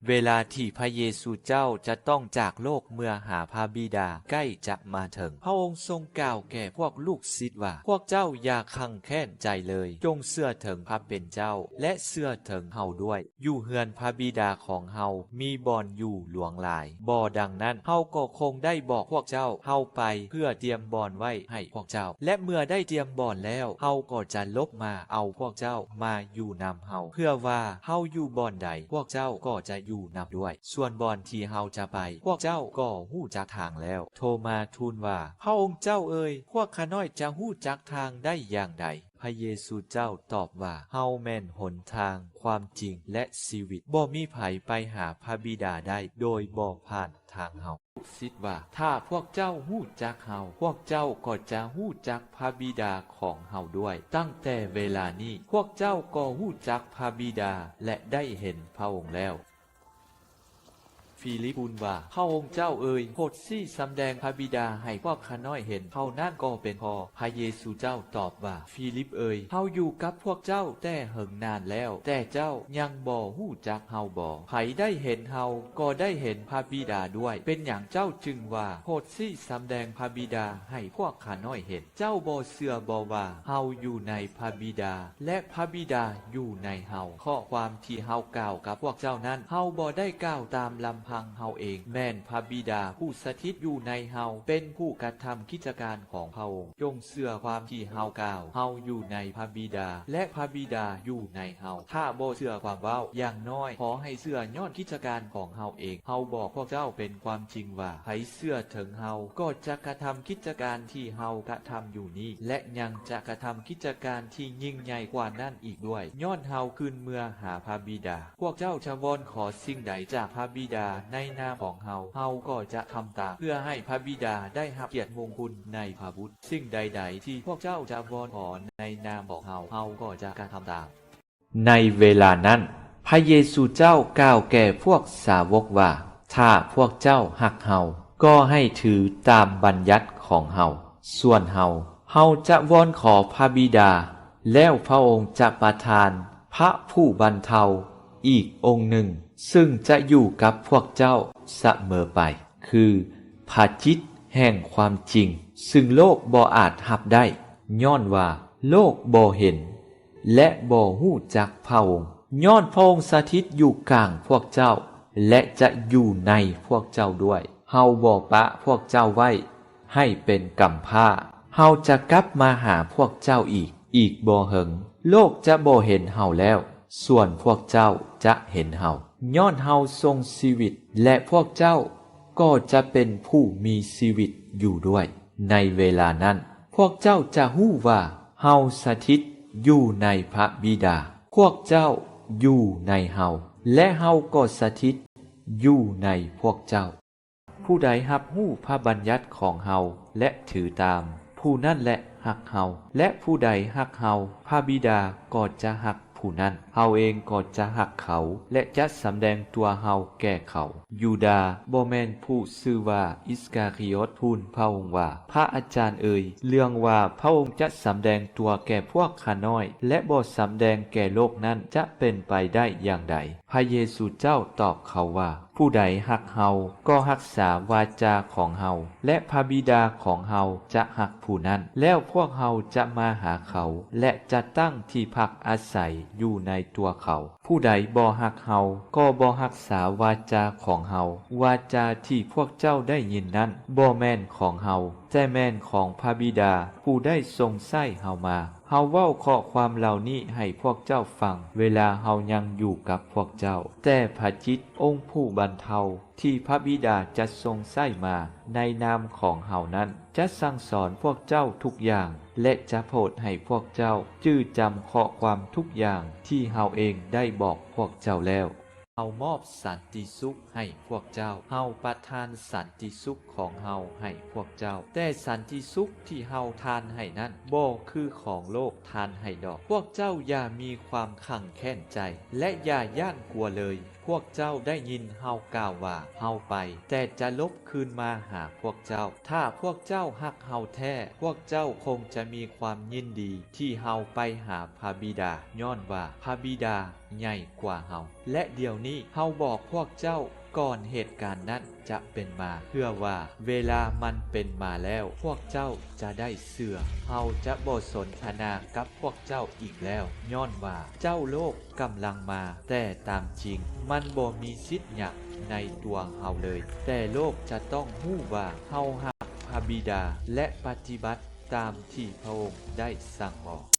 ເວລາທີ່ພະເຢຊູເຈົ້າຈະຕ້ອງຈາກໂລກເມືອຫາພະບິດາໃກ້ຈະມາເຖິງ, ພະອົງຊົງກ່າວແກ່ພວກລູກສິດວ່າ, ພວກເຈົ້າຢ່າຄັງແຄ້ນໃຈເລີຍ, ຈົ່ງເຊື່ອເຖິງພະເປັນເຈົ້າ ແລະ ເຊື່ອເຖິງເຮົາດ້ວຍ. ຢູ່ເຮືອນພະບິດາຂອງເຮົາມີບ່ອນຢູ່ຫຼວງຫຼາຍ. ບໍ່ດັ່ງນັ້ນ, ເຮົາກໍຄົງໄດ້ບອກພວກເຈົ້າ, ເຮົາໄປເພື່ອຕຽມບ່ອນໄວ້ໃຫ້ພວກເຈົ້າ. ແລະ ເມື່ອໄດ້ຕຽມບ່ອນແລ້ວ, ເຮົາກໍຈະຫຼົບມາເອົາພວກເຈົ້າມາຢູ່ນຳເຮົາ, ເພື່ອວ່າເຮົາຢູ່ບ່ອນໃດ, ພວກເຈົ້າກໍຈະຢູ່ນຳດ້ວຍ. ສ່ວນບ່ອນທີ່ເຮົາຈະໄປ, ພວກເຈົ້າກໍຮູ້ຈັກທາງແລ້ວ. ໂທມາທູນວ່າ, ພະອົງເຈົ້າເອີຍ, ພວກຂ້ານ້ອຍຈະຮູ້ຈັກທາງໄດ້ຢ່າງໃດ? ພະເຢຊູເຈົ້າຕອບວ່າ, ເຮົາແມ່ນຫົນທາງ, ຄວາມຈິງ ແລະ ຊີວິດ. ບໍ່ມີໃຜໄປຫາພະບິດາໄດ້ໂດຍບໍ່ຜ່ານທາງເຮົາ. ລູກສິດວ່າ, ຖ້າພວກເຈົ້າຮູ້ຈັກເຮົາ, ພວກເຈົ້າກໍຈະຮູ້ຈັກພະບິດາຂອງເຮົາດ້ວຍ. ຕັ້ງແຕ່ເວລານີ້, ພວກເຈົ້າກໍຮູ້ຈັກພະບິດາ ແລະ ໄດ້ເຫັນພະອົງແລ້ວ. ຟີລິບທູນວ່າ, ພະອົງເຈົ້າເອີຍ, ໂປດຊີ້ສຳແດງພະບິດາໃຫ້ພວກຂ້ານ້ອຍເຫັນເທົ່ານັ້ນກໍເປັນພໍ. ພະເຢຊູເຈົ້າຕອບວ່າ, ຟີລິບເອີຍ, ເຮົາຢູ່ກັບພວກເຈົ້າແຕ່ເຫິງນານແລ້ວ, ແຕ່ເຈົ້າຍັງບໍ່ຮູ້ຈັກເຮົາບໍ? ໃຜໄດ້ເຫັນເຮົາກໍໄດ້ເຫັນພະບິດາດ້ວຍ. ເປັນຫຍັງເຈົ້າຈຶ່ງວ່າ, ໂປດຊີ້ສຳແດງພະບິດາໃຫ້ພວກຂ້ານ້ອຍເຫັນ? ເຈົ້າບໍ່ເຊື່ອບໍວ່າເຮົາຢູ່ໃນພະບິດາ ແລະ ພະບິດາຢູ່ໃນເຮົາ? ຂໍ້ຄວາມທີ່ເຮົາກ່າວກັບພວກເຈົ້ານັ້ນ, ເຮົາບໍ່ໄດ້ກ່າວຕາມລຳພັງເຮົາເອງ, ແມ່ນພະບິດາຜູ້ສະຖິດຢູ່ໃນເຮົາ ເປັນຜູ້ກະທຳກິດຈະການຂອງພະອົງ. ຈົ່ງເຊື່ອຄວາມທີ່ເຮົາກ່າວ, ເຮົາຢູ່ໃນພະບິດາ ແລະ ພະບິດາຢູ່ໃນເຮົາ. ຖ້າບໍ່ເຊື່ອຄວາມເວົ້າ, ຢ່າງໜ້ອຍຂໍໃຫ້ເຊື່ອຍ້ອນກິດຈະການຂອງເຮົາເອງ. ເຮົາບອກພວກເຈົ້າເປັນຄວາມຈິງວ່າ, ໃຜເຊື່ອເຖິງເຮົາ ກໍຈະກະທຳກິດຈະການທີ່ເຮົາກະທຳຢູ່ນີ້ ແລະ ຍັງຈະກະທຳກິດຈະການທີ່ຍິ່ງໃຫຍ່ກວ່ານັ້ນອີກດ້ວຍ, ຍ້ອນເຮົາຂຶ້ນເມືອຫາພະບິດາ. ພວກເຈົ້າຈະວອນຂໍສິ່ງໃດຈາກພະບິດາໃນນາມຂອງເຮົາ, ເຮົາກໍຈະທຳຕາມ, ເພື່ອໃຫ້ພະບິດາໄດ້ຮັບກຽດມົງຄຸນໃນພະບຸດ. ສິ່ງໃດໆທີ່ພວກເຈົ້າຈະວອນຂໍໃນນາມຂອງເຮົາ, ເຮົາກໍຈະກະທຳຕາມ. ໃນເວລານັ້ນ, ພະເຢຊູເຈົ້າກ່າວແກ່ພວກສາວົກວ່າ, ຖ້າພວກເຈົ້າຮັກເຮົາ, ກໍໃຫ້ຖືຕາມບັນຍັດຂອງເຮົາ. ສ່ວນເຮົາ, ເຮົາຈະວອນຂໍພະບິດາ, ແລ້ວພະອົງຈະປະທານພະຜູ້ບັນເທົາອີກອົງໜຶ່ງ, ເຊິ່ງຈະຢູ່ກັບພວກເຈົ້າສະເໝີໄປ, ຄືພະຈິດແຫ່ງຄວາມຈິງ, ຊຶ່ງໂລກບໍ່ອາດຮັບໄດ້, ຍ້ອນວ່າໂລກບໍ່ເຫັນ ແລະ ບໍ່ຮູ້ຈັກພະອົງ, ຍ້ອນພະອົງສະຖິດຢູ່ກາງພວກເຈົ້າ ແລະ ຈະຢູ່ໃນພວກເຈົ້າດ້ວຍ. ເຮົາບໍ່ປະພວກເຈົ້າໄວ້ໃຫ້ເປັນກຳພ້າ, ເຮົາຈະກັບມາຫາພວກເຈົ້າອີກ. ອີກບໍ່ເຫິງ, ໂລກຈະບໍ່ເຫັນເຮົາແລ້ວ, ສ່ວນພວກເຈົ້າຈະເຫັນເຮົາ, ຍ້ອນເຮົາຊົງຊີວິດ, ແລະ ພວກເຈົ້າກໍຈະເປັນຜູ້ມີຊີວິດຢູ່ດ້ວຍ. ໃນເວລານັ້ນ, ພວກເຈົ້າຈະຮູ້ວ່າເຮົາສະຖິດຢູ່ໃນພະບິດາ, ພວກເຈົ້າຢູ່ໃນເຮົາ, ແລະ ເຮົາກໍສະຖິດຢູ່ໃນພວກເຈົ້າ. ຜູ້ໃດຮັບຮູ້ພະບັນຍັດຂອງເຮົາ ແລະ ຖືຕາມ, ຜູ້ນັ້ນແຫຼະຮັກເຮົາ, ແລະ ຜູ້ໃດຮັກເຮົາ, ພະບິດາກໍຈະຮັກ ຜູ້ນັ້ນ, ເຮົາເອງກໍຈະຮັກເຂົາ ແລະ ຈະສຳແດງຕົວເຮົາແກ່ເຂົາ. ຢູດາ, ບໍ່ແມ່ນຜູ້ຊື່ວ່າອິດສະກາຣິໂອດ, ທູນພະອົງວ່າ, ພະອາຈານເອີຍ, ເລື່ອງວ່າພະອົງຈະສຳແດງຕົວແກ່ພວກຂ້ານ້ອຍ ແລະ ບໍ່ສຳແດງແກ່ໂລກນັ້ນ ຈະເປັນໄປໄດ້ຢ່າງໃດ? ພະເຢຊູເຈົ້າຕອບເຂົາວ່າ, ຜູ້ໃດຮັກເຮົາ ກໍຮັກສາວາຈາຂອງເຮົາ ແລະ ພະບິດາຂອງເຮົາຈະຮັກຜູ້ນັ້ນ, ແລ້ວພວກເຮົາຈະມາຫາເຂົາ ແລະ ຈະຕັ້ງທີ່ພັກອາໄສຢູ່ໃນຕົວເຂົາ. ຜູ້ໃດບໍ່ຮັກເຮົາ ກໍບໍ່ຮັກສາວາຈາຂອງເຮົາ. ວາຈາທີ່ພວກເຈົ້າໄດ້ຍິນນັ້ນ ບໍ່ແມ່ນຂອງເຮົາ, ແຕ່ແມ່ນຂອງພະບິດາ ຜູ້ໄດ້ຊົງໃຊ້ເຮົາມາ. ເຮົາເວົ້າຂໍ້ຄວາມເຫຼົ່ານີ້ໃຫ້ພວກເຈົ້າຟັງ ເວລາເຮົາຍັງຢູ່ກັບພວກເຈົ້າ. ແຕ່ພະຈິດອົງຜູ້ບັນເທົາ ທີ່ພະບິດາຈະຊົງໃຊ້ມາໃນນາມຂອງເຮົານັ້ນ ຈະສັ່ງສອນພວກເຈົ້າທຸກຢ່າງ ແລະ ຈະໂປດໃຫ້ພວກເຈົ້າຈື່ຈຳຂໍ້ຄວາມທຸກຢ່າງທີ່ເຮົາເອງໄດ້ບອກພວກເຈົ້າແລ້ວ. ເຮົາມອບສັນຕິສຸກໃຫ້ພວກເຈົ້າ, ເຮົາປະທານສັນຕິສຸກຂອງເຮົາໃຫ້ພວກເຈົ້າ. ແຕ່ສັນຕິສຸກທີ່ເຮົາທານໃຫ້ນັ້ນ ບໍ່ຄືຂອງໂລກທານໃຫ້ດອກ. ພວກເຈົ້າຢ່າມີຄວາມຄັງແຄ້ນໃຈ ແລະ ຢ່າຢ້ານກົວເລີຍ. ພ ພວກເຈົ້າໄດ້ຍິນເຮົາກ່າວວ່າເຮົາໄປ, ແຕ່ຈະຫຼົບຄືນມາຫາພວກເຈົ້າ. ຖ້າພວກເຈົ້າຮັກເຮົາແທ້, ພວກເຈົ້າຄົງຈະມີຄວາມຍິນດີທີ່ເຮົາໄປຫາພະບິດາ, ຍ້ອນວ່າພະບິດາໃຫຍ່ກວ່າເຮົາ. ແລະ ດຽວນີ້ເຮົາບອກພວກເຈົ້າກ່ອນເຫດການນັ້ນຈະເປັນມາ, ເພື່ອວ່າເວລາມັນເປັນມາແລ້ວ, ພວກເຈົ້າຈະໄດ້ເຊື່ອ. ເຮົາຈະບໍ່ສົນທະນາກັບພວກເຈົ້າອີກແລ້ວ, ຍ້ອນວ່າເຈົ້າໂລກກຳລັງມາ, ແຕ່ຕາມຈິງມັນບໍ່ມີສິດຫຍັງໃນຕົວເຮົາເລີຍ. ແຕ່ໂລກຈະຕ້ອງຮູ້ວ່າເຮົາຮັກພະບິດາ ແລະ ປະຕິບັດຕາມທີ່ພະອົງໄດ້ສັ່ງບອກ.